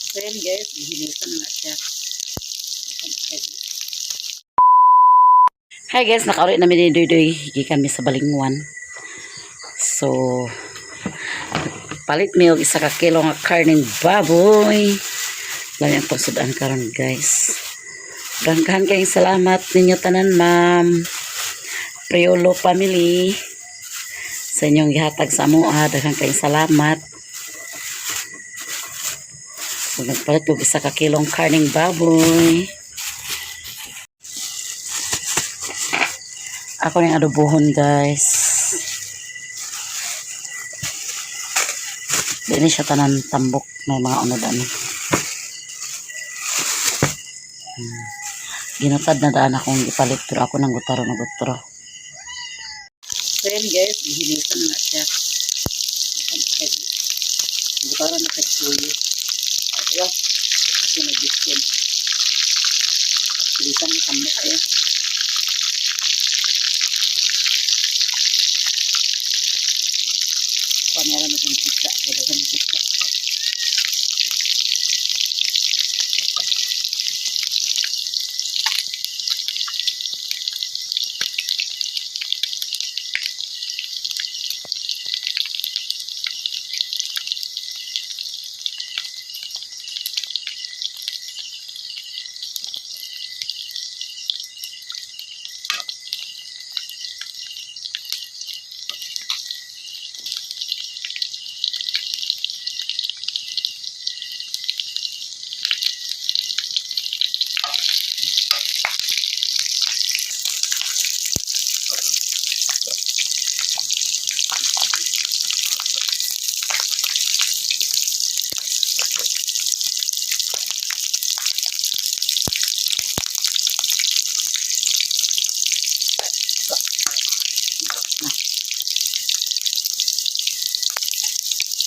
So yan guys, gihilisan na siya. Hi guys, nakauri namin ni Duy Duy. Higi kami sa Balingwan. So, palit mi og isa ka kilo nga karning baboy. Lami ang pagsudan karon, guys. Daghan kayong salamat ninyo tanan, ma'am. Priolo family, sa inyong gihatag sa amoa. Daghan kayong salamat. So, nagpalit og isa ka kilong karning baboy. Ako ning adobohon, guys. Di ni siya tanan tambok, may mga unod ano. Ginutad na daan akong gipalit pero ako nang gutaro na gutro. So yan guys, gihilisan na siya. Gutaro na sa tuyo. Ayo, kasi may bitsin. Bilisan mo kami kayo. Kuha niya lang itong pizza. Kaya ng pizza.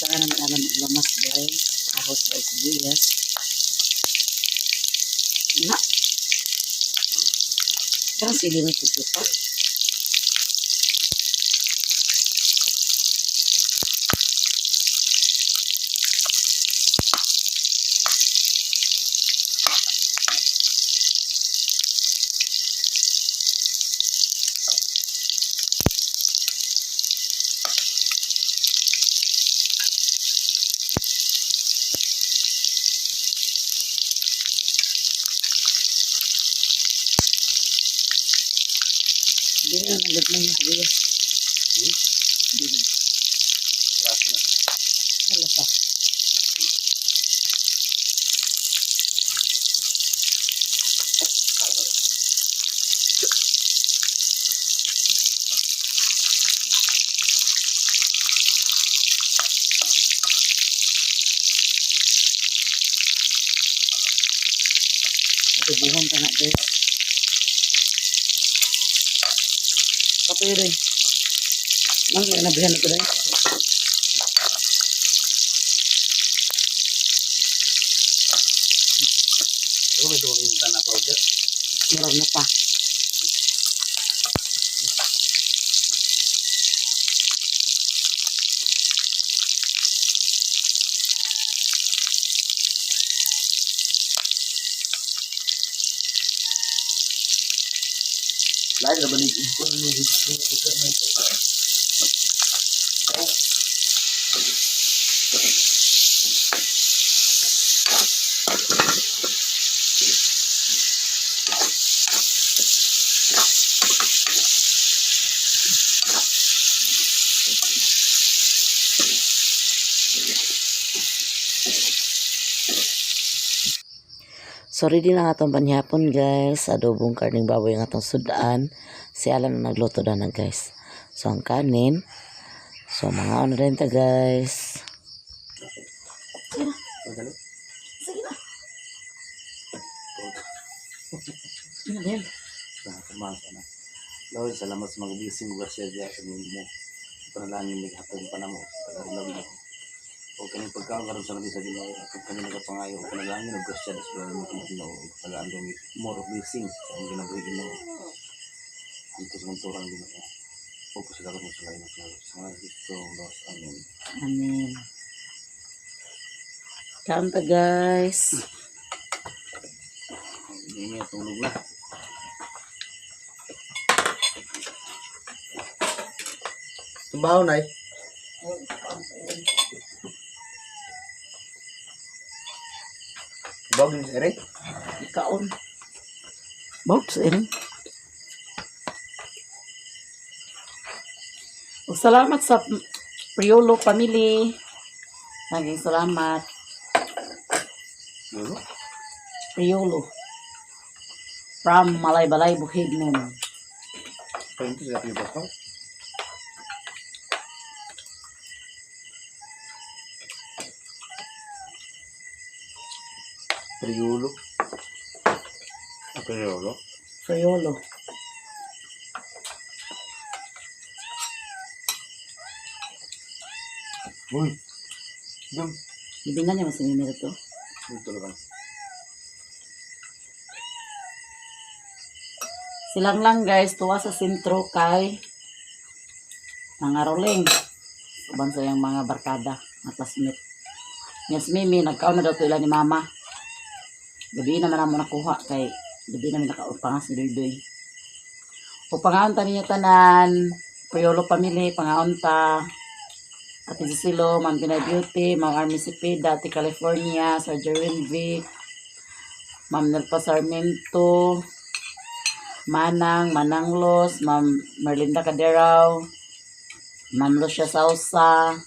Saka naman alam lamas, guys. Ahos ba sibuyas. Na. Parang sili may puputa. Hindi na nagagmay yung sibuyas. Hindi na. Klase na. Wala pa. Adobuhan ka na, guys. Patuyo rin. Nang nabihan ito rin. Ano ba ito makita na powder? Meron na pa. Lain na ba ni ko ano dito ko na. So ready na nga atong panihapon, guys. Adobong karning baboy nga atong sudan. Si Alan na nagluto na na, guys. So ang kanin. So mga ano rin ta, guys. Madali. Sige na. Ano ba yan? Sa kumasa na. Lord, salamat sa mga blessing mo grasya diya sa mo. Panalangin ni hapon pa namo. Tagalog na. O kaning pagkaon karon sa sa Ginoo, kung kami nagapangayo o panalangin og grasya sa mo Ginoo, tagaan dong more of blessing sa among kinabuhi, Ginoo. Dito sa kanturang Ginoo. O pasalamat mo sa lain sa ngalan ni Kristo, Lord. Amen. Amen. Kaon ta, guys. Hindi niya tulog na. Tumbaho na eh. Tumbaho din sa ere. Kaon. Box in. Ug salamat sa Priolo family. Naging salamat. Lolo? Priolo. From Malaybalay, Bukidnon. Pwede sila kayo ba? Priulo. Ah, Priulo? Priolo. Uy! Dum! Ibingan niya mas mimira to. Ito lang. Silang lang, guys, tuwa sa sentro kay mga rolling. Uban sa iyang mga barkada, mga classmate. Yes, Mimi, nagkaon na daw to ila ni Mama. Gabi naman namo nakuha kay gabi naman nakaupangas ni Duy. O pangaon ta ninyo tanan, Priolo family, pangaon ta. Ate Cecilo, Ma'am Pinay Beauty, Ma'am Army Cepeda, Ate California, Sir Jerwin Vic, Ma'am Nelpa Sarmiento, Manang, Manang Los, Ma'am Merlinda Caderao, Ma'am Lucia Sausa,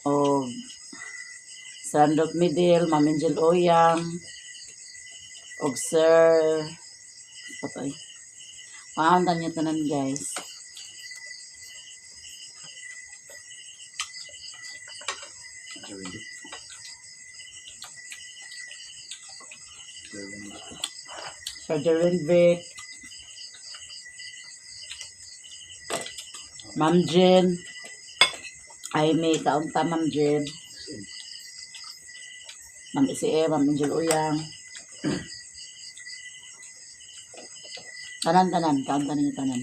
o Sir Randolph Midil, Ma'am Angel Oyang, og Sir patay. Pauntan niyo tanan, guys. Jerwin Vic. Jerwin Vic. Sir Jerwin Vic, Ma'am Jen, ay may kaunta Ma'am Jen, Ma'am ICE, Ma'am Angel Uyang. Tanan, tanan, kaunta ninyo tanan.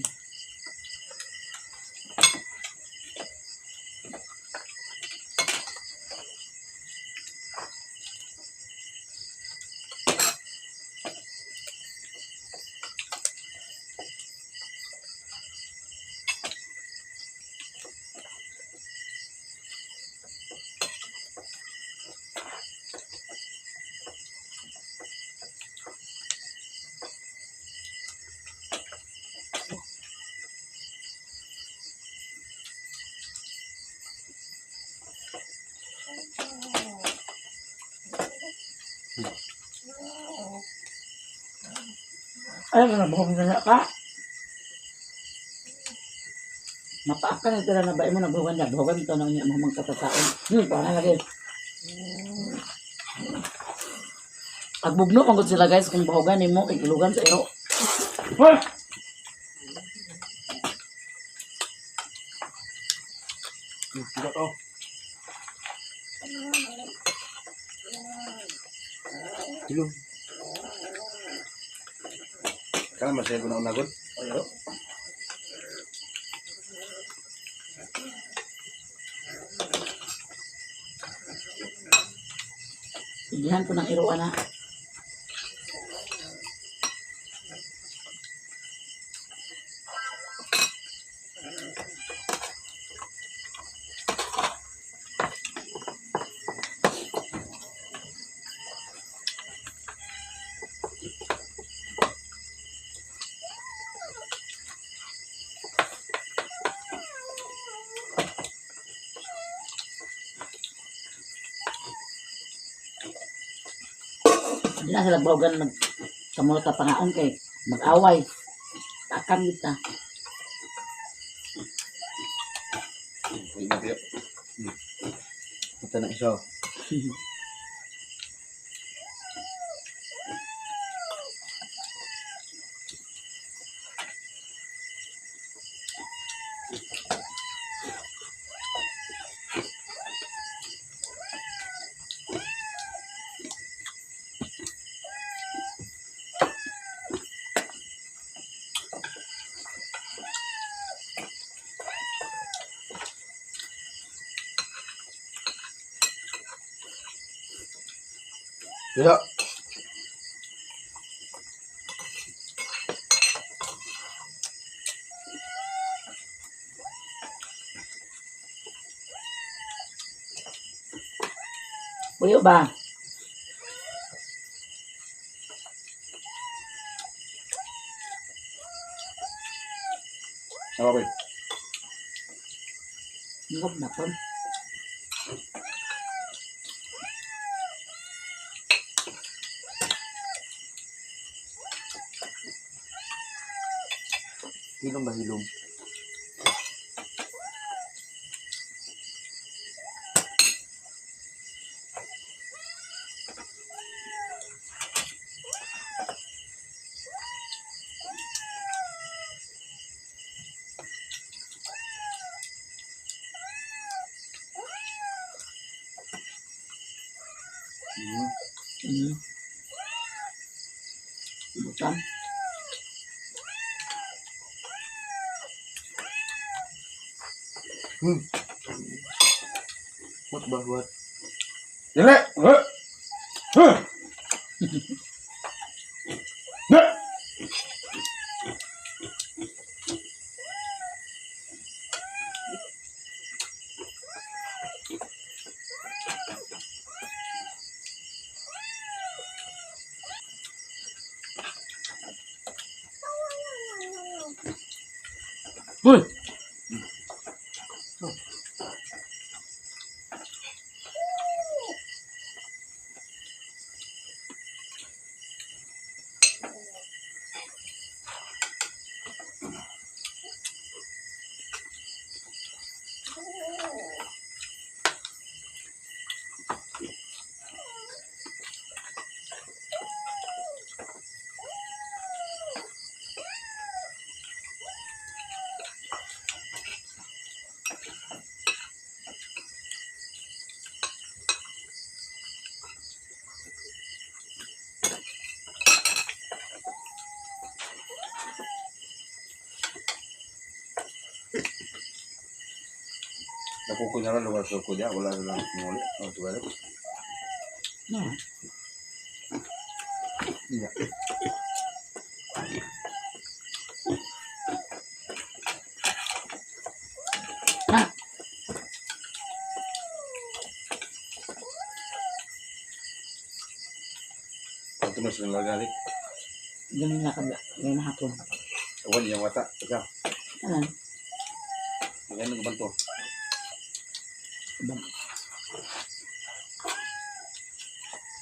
Ay, na buhok na ka. Napaak ka na tira na ba mo nabuhan na buhagan to nang niya mo magkatataon. Parang lagi. Pagbugno man gud sila, guys, kung bahugan nimo kay ilugan sa iro. Hoy! Kita to. Hello. Kala masaya ko na unagod. Ayo. Igihan ko ng iro ana. Hindi na sila bahugan mag kamulot ka pangaon kay mag-away. Takam kita. Uy, matiyo. Ito na isa. Bila. Puyo ba? Okay. Ngop na kon. Hilom ba hilom? Bukan. What ba what? Dili! Huh! Huh! Ne! Uy! Nakuko na lang lugar sa ko diya, wala na lang muli. Oh, tuwa. No. Iya. Ah. Ito mas lang lagi. Ganun na kabla. Ganun na hapon. Awan yung wata. Ikaw. Ano? Maganda ko ba to? Ibang.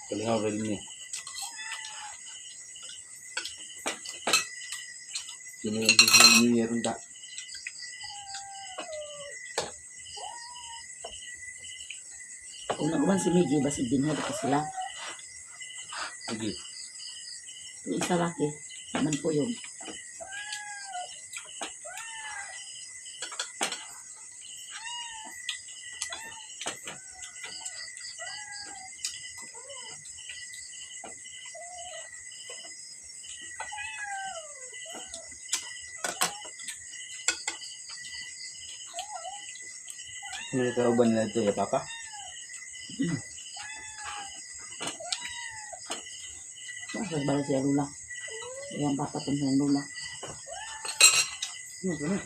Kalingaw rin ni. Sino yung New Year ta? Kung naguman si Miggy, basig dinher pa sila. Sige. Ito isa laki. Naman po yun. Ano yung kauban nila ito ya, Papa? Bakit balik siya lula? Ayan, papa itong siya lula. Ano ano?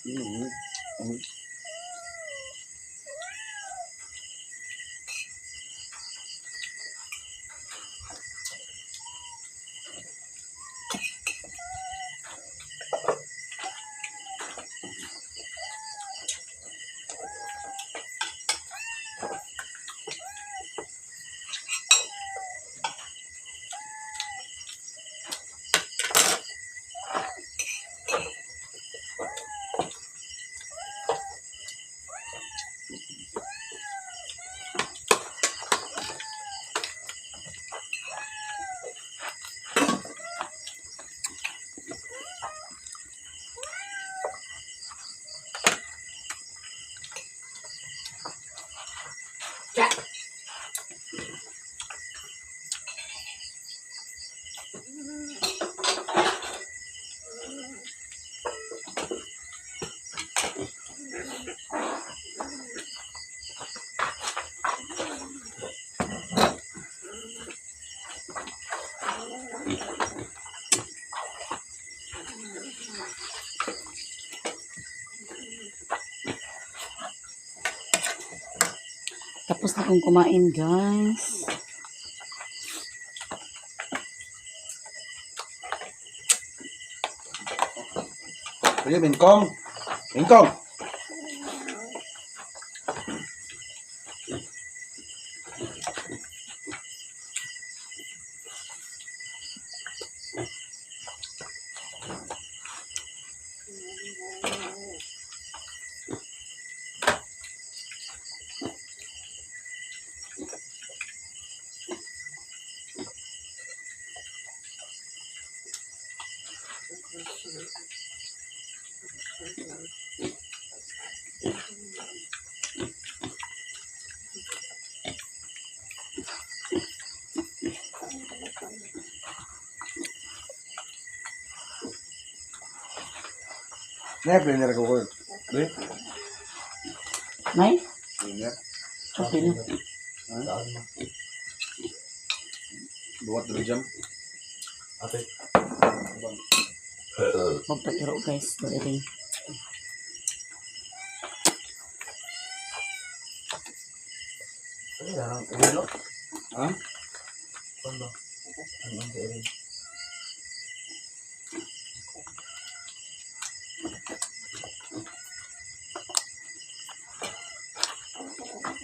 Ano? Ano? Tapos na akong kumain, guys. Kuya, Mingkong. Mingkong. Ne, blender ko ko. Dre. May? Blender. Okay na. Buhat dre jam. Ate. Magpatiro, guys. Dali. Ha?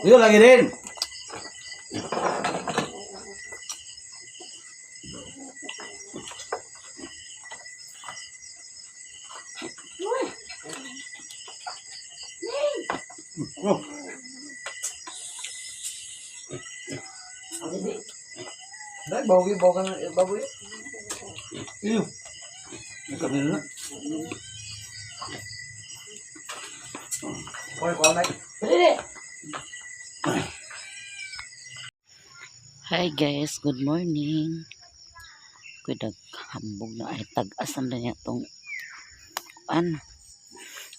Dito lagi din. Oh. Dai, bawi, bawi, bawi. Iyo. Nagkamil na. Koy, kuha na. Hi guys, good morning. Kuy naghambog na ay tag-as na niya tong an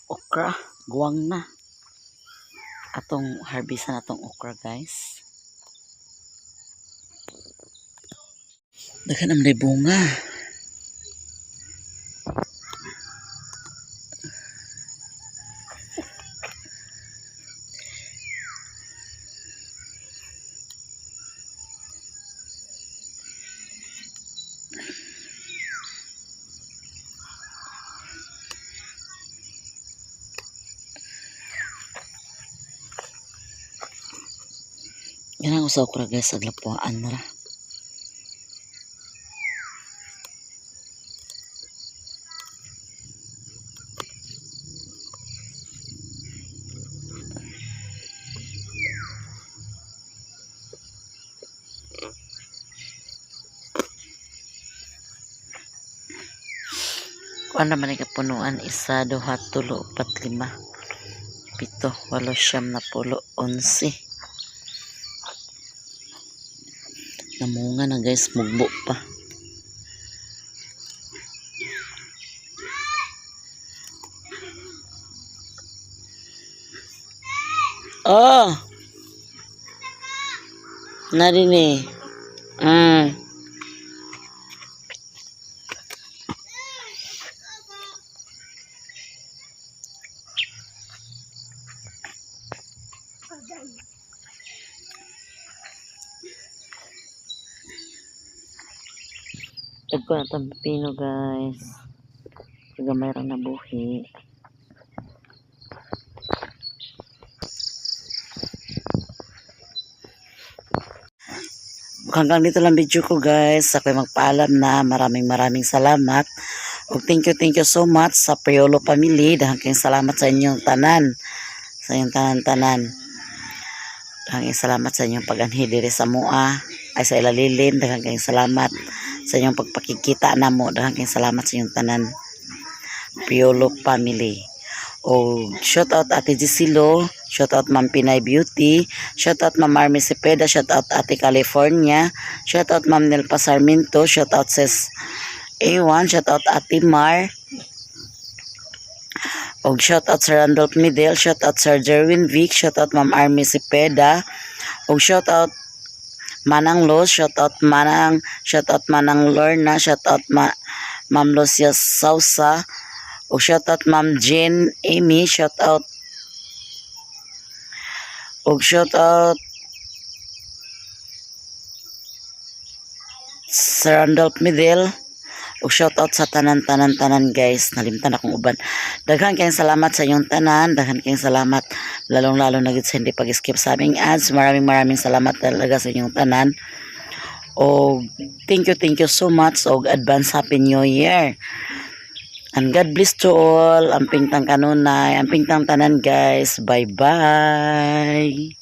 okra, guwang na. Atong harvest na atong okra, guys. Daghan ang may bunga. Yan ang sa okra, guys, aglapuan na ra. Kuan naman ay kapunuan: isa, duha, tulo, upat, lima, pito, walo, siyam, napulo, 11. Namunga na, guys, mugbo pa. Oh! Narinig. Tagko na itong pipino, guys. Gamay ra na buhi. Hanggang dito lang video ko, guys. Ako'y magpaalam na. Maraming maraming salamat. Ug thank you so much sa Priolo family. Dahil kayong salamat sa inyong tanan. Sa inyong tanan-tanan. Dahil salamat sa inyong pag-anhi diri sa mua. Ay sa ilalilim. Dahil kayong salamat sa inyong pagpakikita namo. Dahil kayong salamat sa inyong tanan. Priolo family. O shout out Ate Gisilo, shout out Ma'am Pinay Beauty, shout out Ma'am Army Cepeda, shout out Ate California, shout out Ma'am Nelpa Sarmiento, shout out Sis A1, shout out Ate Mar, og shout out Sir Randolph Midel, shout out Sir Jerwin Vic, shout out Ma'am Army Cepeda, og shout out Manang Los, shout out Manang, shout out Manang Lorna, shout out Ma'am Lucia Sausa, og shout out Ma'am Jane Amy, shout out og shout out Sir Randolph Midel. Ug shout out sa tanan, tanan, tanan, guys. Nalimtan akong uban. Daghan kayong salamat sa inyong tanan. Daghan kayong salamat, lalong lalo na gid sa hindi pag-skip sa aming ads. Maraming maraming salamat talaga sa inyong tanan. O thank you, thank you so much, og advance Happy New Year. And God bless to all. Amping tang kanunay, amping tang tanan, guys. Bye bye.